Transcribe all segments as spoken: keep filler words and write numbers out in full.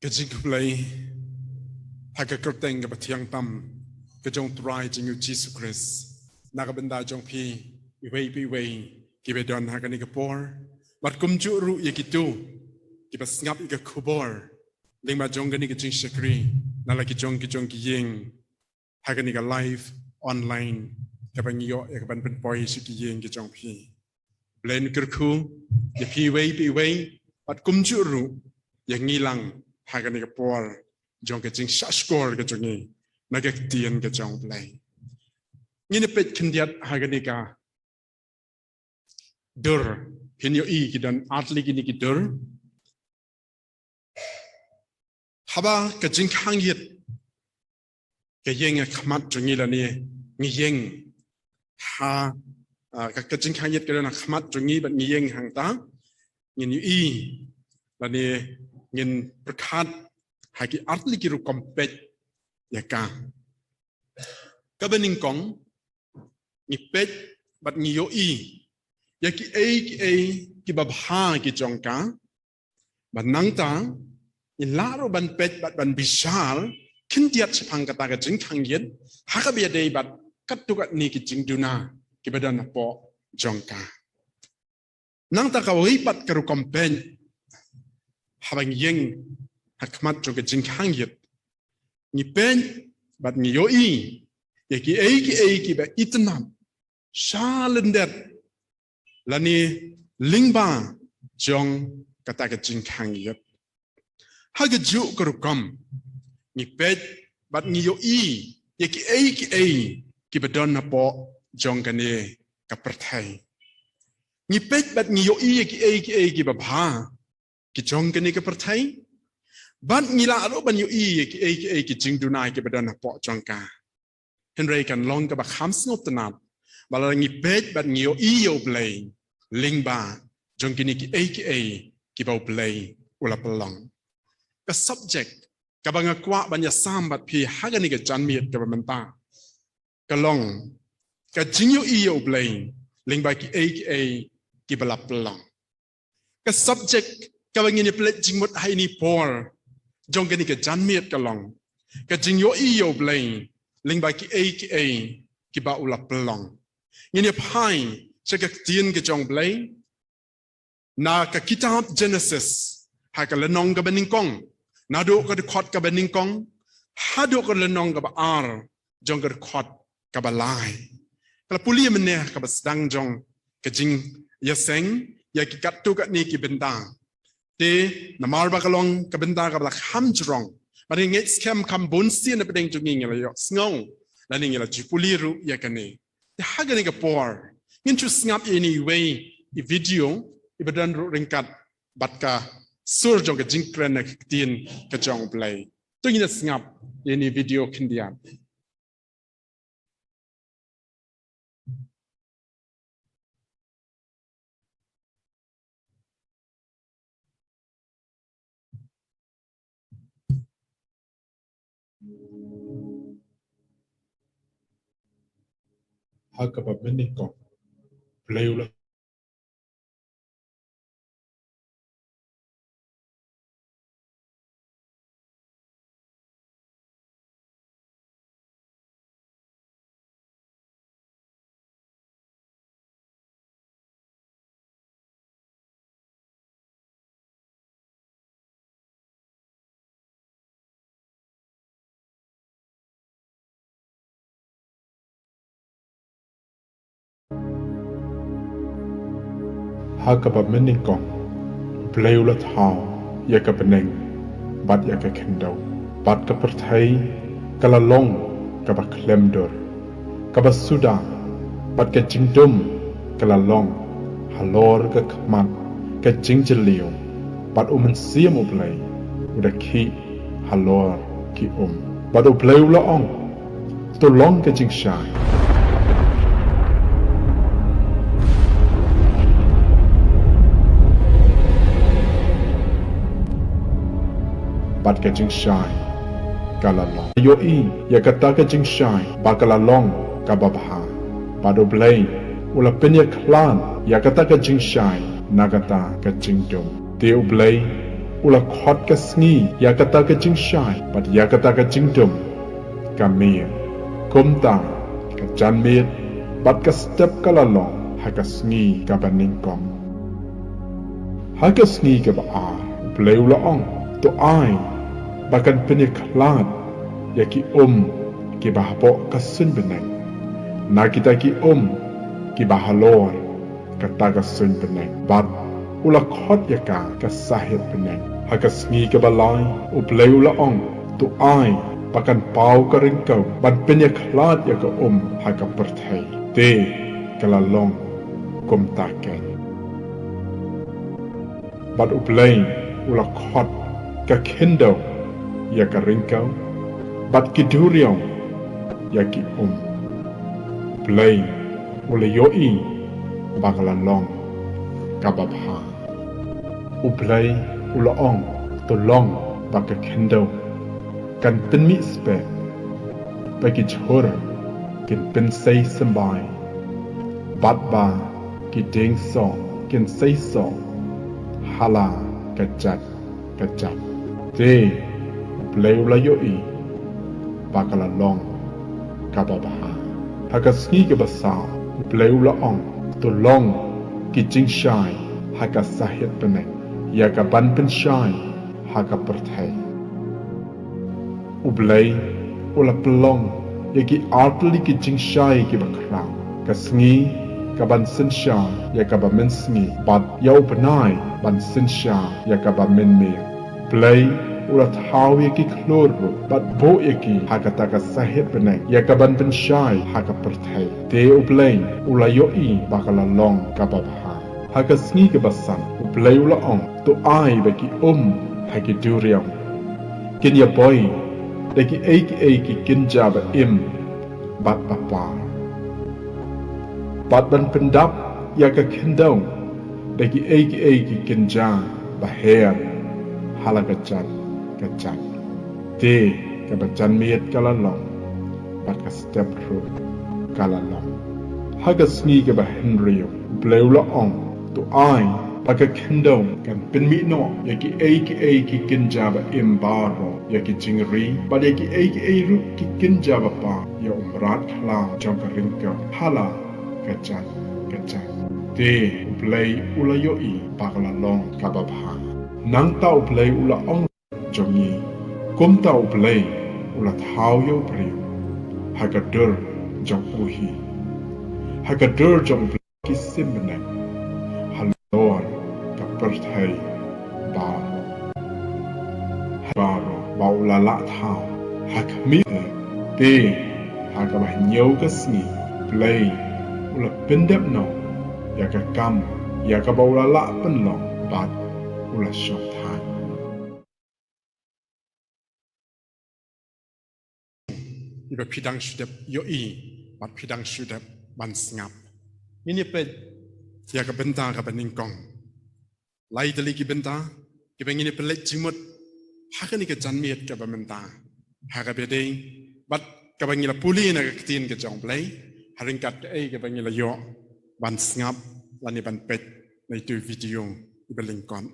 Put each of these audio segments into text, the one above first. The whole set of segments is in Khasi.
Ka jingkhublei ha ka kyrteng kaba thiang tam ka jong U Trai jong ngi U Jisu Khrist, na ka bynta jong phi iwei pa iwei kiba don ha kane ka por, bad kumjuh ruh ïa kito kiba sngap ïa ka khubor lyngba jong kane ka jingshakri na la ki jong ki jong ki ïing ha kane ka live online kaba ngi ïoh ïa ka ban pynpoi sha ki ïing ki jong phi. Blei un kyrkhu ïa phi iwei pa iwei, bad kumjuh ruh ïa ngi lang ha kane ka por jong ka jingshahshkor ka jong ngi na ka ktien ka jong U Blei. Ngin ïa peit khyndiat ha kane ka dur, phin ïohi ki don ar tylli kine ki dur. Haba ka jingkhang ïit ka ïeng ha khmat jong ngi lane ngi ïeng ha, ah, ka, ka jingkhang ïit ka don ha khmat jong ngi bad ngi ïeng hangta, ngin ïohi lane ngin pyrkhat ha ki ar tylli ki rukom peit ïa ka. Kaba nyngkong, ngi peit bad ngi ïohi ïa kiei kiei kiba bha ki jong ka. Bad nangta ngi lah ruh ban peit bad ban bishar khyndiat shaphang kata ka jingkhang ïit ha kaba ïadei bad katto katne ki jingduna kiba don hapoh jong ka. Nangta kawei pat ka rukom peit, haba ngi ïeng ha khmat jong ka jingkhang ïit, ngi peit bad ngi ïohi ïa kiei kiei kiba itynnad sha lyndet lane lyngba jong kata ka jingkhang ïit. Ha kajuh ka rukom, ngi peit bad ngi ïohi ïa kiei kiei kiba don hapoh jong kane ka pyrthei. Ngi peit bad ngi ïohi ïa kiei kiei kiba bha ki jong kane ka pyrthei, bad ngi lah ruh ban ïohi ïa kiei kiei ki jingduna kiba don hapoh jong ka. Hynrei kan long kaba kham sngewtynnad ba la ngi peit bad ngi ïohi ïa U Blei lyngba jong kine kiei kiei kiba U Blei u la pynlong. Ka subject kaba nga kwah ban ïasam bad phi ha kane ka janmiet kaba mynta ka long ka jingïohi ïa U Blei lyngba kiei kiei kiba la pynlong. Ka subject kaba ngin ïa pynleit jingmut ha ine i por jong kane ka janmiet ka long ka jingïohi ïa U Blei lyngba kiei kiei kiba u la pynlong. Ngin ïa phai sha ka ktien ka jong U Blei na ka kitab Genesis, ha ka lynnong kaba nyngkong, naduh ka dkhot kaba nyngkong haduh ka lynnong kaba ar jong ka dkhot kaba lai. Ka la pule mynne ha kaba sdang jong ka jingïaseng ïa ki katto katne ki bynta. Te namar ba ka long ka bynta kaba la kham jrong, ba ngi ngeit skhem kham bun sien na pdeng jong ngi ngi la ïohsngew lane ngi la ju pule ruh ïa kane. Te ha kane ka por ngin shu sngap ïa ine iwei i video iba don ruh ryngkat bad ka sur jong ka jingkren na ka ktien ka jong U Blei. To ngin ïa sngap ïa ine i video khyndiat. Ha kaba mynnyngkong, Blei u la Ha kaba mynnyngkong, Blei u la thaw ïa ka bneng bad ïa ka khyndew, bad ka pyrthei ka la long kaba khlem dur, kaba suda, bad ka jingdum ka la long halor ka khmat ka jingjylliew, bad U Mynsiem U Blei u da khih halor ki um. Bad U Blei u la ong, to long ka jingshai. Bad ka jingshai ka la long. Ïohi ïa kata ka jingshai ba ka la long kaba bha. Bad U Blei u la pynïakhlad ïa kata ka jingshai na kata ka jingdum. Te U Blei u la khot ka sngi ïa kata ka jingshai bad ïa kata ka jingdum ka miet. Kumta ka janmiet bad ka step ka la long ha ka sngi kaba nyngkong. Ha ka sngi kaba ar, U Blei u la ong, to ai ba kan pynïakhlad ïa ki um kiba hapoh ka suiñ bneng na kita ki um kiba halor kata ka suiñ bneng, bad u la khot ïa ka ka sahit bneng. Ha ka sngi kaba lai, U Blei u la ong, to ai ba kan paw ka ryngkew ban pynïakhlad ïa ka um ha ka pyrthei. Te ka la long kumta keiñ. Bad U Blei u la khot ka khyndew ïa ka ryngkew, bad ki duriaw ïa ki um. U Blei u la ïohi ba ka la long kaba bha. U Blei u la ong, to long ba ka khyndew kan pynmih speh, ba ki jhur kin pynsei symbai, bad ba ki dieng soh kin sei soh ha la ka jait ka jait. Te U Blei u la ïohi ba ka la long kaba bha. Ha ka sngi kaba saw, U Blei u la ong, to long ki jingshai ha ka sahit bneng ïa ka ban pynshai ha ka pyrthei. U Blei u la pynlong ïa ki artylli ki jingshai kiba khraw, ka sngi ka ban synshar ïa kaba mynsngi, bad ïa u bnai ban synshar ïa kaba mynmiet. U Blei u la thaw ïa ki khlur ruh bad buh ïa ki ha kata ka sahit bneng ïa ka ban pynshai ha ka pyrthei. Te U Blei u la ïohi ba ka la long kaba bha. Ha ka sngi kaba san, U Blei u la ong, to ai ba ki um ha ki duriaw kin ïa boi da kiei kiei ki kynja ba im bad ba par, bad ban pyndap ïa ka khyndew da kiei kiei ki kynja ba her ha la ka jait ka jait. Te kaba janmiet ka la long, bad ka step ruh ka la long. Ha ka sngi kaba hynriew, U Blei u la ong, to ai ba ka khyndew kan pynmih noh ïa kiei kiei ki kynja ba im baroh, ïa ki jingri, bad ïa kiei kiei ruh ki kynja ba par, ïa u mrad khlaw jong ka ryngkew ha la ka jait ka jait. Te U Blei u la ïohi ba ka la long kaba bha. Nangta U Blei u la ong jong ngi, kumta U Blei u la thaw ïa u briew ha ka dur jong u hi, ha ka dur jong U Blei ki sim bneng, halor ka pyrthei baroh, baroh ba u la lah thaw ha khmih. Te ha kaba hynñiew ka sngi, U Blei u la pyndep noh ïa ka kam ïa kaba u la lah pynlong, bad u la shong thait. Iba phi dang shu dep ïohi bad phi dang shu dep ban sngap. Ngin ïa peit ïa ka bynta kaba nyngkong. Lai tylli ki bynta kiba ngin ïa pynleit jingmut ha kane ka janmiet kaba mynta, ha kaba dei bad kaba ngi la pule na ka ktien ka jong U Blei, ha ryngkat kaei kaba ngi la ïoh ban sngap lane ban peit na itu i video iba lyngkot.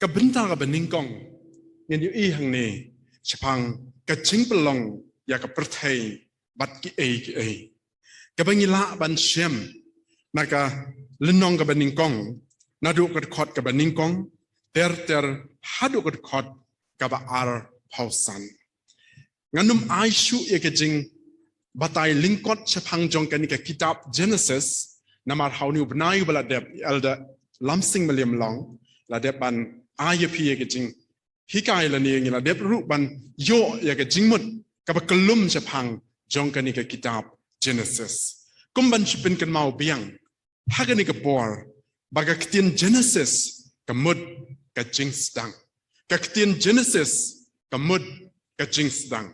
Ka bynta kaba nyngkong ngin ïohi hangne shaphang ka jingpynlong ïa ka pyrthei bad kiei kiei. Kaba ngi lah ban shem na ka lynnong kaba nyngkong, naduh ka dkhot kaba nyngkong ter ter haduh ka dkhot kaba arphew san. Ngan ym ai shuh ïa ka jingbatai lyngkot shaphang jong kane ka kitab Genesis, namar ha une u bnai uba la dep, i Elder Lamsing Mylliem Long la dep ban ai ïa phi ïa ka jinghikai lane ngi la dep ruh ban ïoh ïa ka jingmut kaba kyllum shaphang jong kane ka kitab Genesis. Kum ban shu pynkynmaw biang ha kane ka por ba ka ktien Genesis ka mut ka jingsdang. Ka ktien Genesis ka mut ka jingsdang.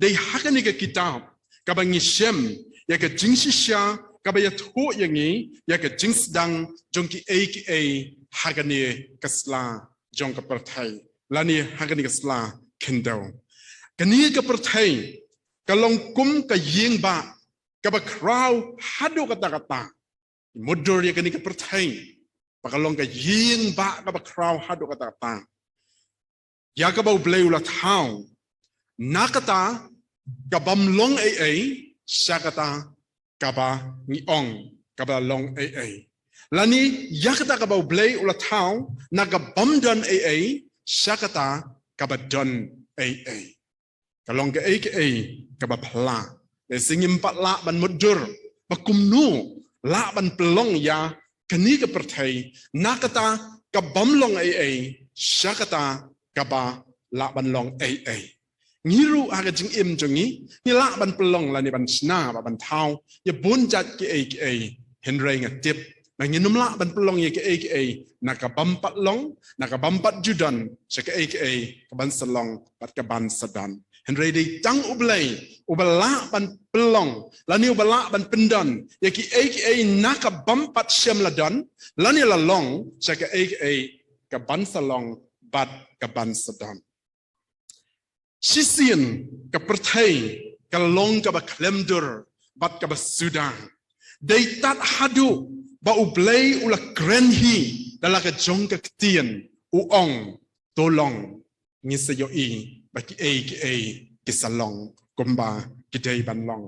Dei ha kane ka kitab kaba ngi shem ïa ka jingshisha kaba ïathuh ïa ngi ïa ka jingsdang jong kiei kiei ha kane ka sla jong ka pyrthei, lane ha kane ka sla khyndew. Kane ka pyrthei ka long kum ka ïing bah kaba khraw haduh katta katta. Mutdur ïa kane ka pyrthei ba ka long ka ïing bah kaba khraw haduh katta katta. ïa kaba U Blei u la thaw, na kata ka bym long ei ei sha kata kaba ngi ong kaba long ei ei, lane ïa kata kaba U Blei u la thaw na ka bym don ei ei sha kata kaba don ei ei. Ka long kaei kaei kaba phylla. Te sngewbha lah ban mutdur ba kumno lah ban pynlong ïa kane ka pyrthei na kata ka bym long ei ei sha kata kaba lah ban long ei ei. Ngi ruh ha ka jingim jong ngi, ngi lah ban pynlong lane ban shna bad ban thaw ïa bun jait kiei kiei, hynrei nga tip ba ngin ym lah ban pynlong ïa kiei kiei na ka bym pat long, na ka bym pat ju don, sha kaei kaei ka ban sa long bad ka ban sa don. Hynrei dei tang U Blei uba lah ban pynlong lane uba lah ban pyndon ïa kiei kiei na ka bym pat shym la don lane la long, sha kaei kaei ka ban sa long bad ka ban sa don. Shisien ka pyrthei ka long kaba khlem dur bad kaba suda. Dei tad haduh ba U Blei u la kren hi da la ka jong ka ktien, u ong, to long. Ngi sa ïohi ba kiei kiei ki sa long kumba ki dei ban long.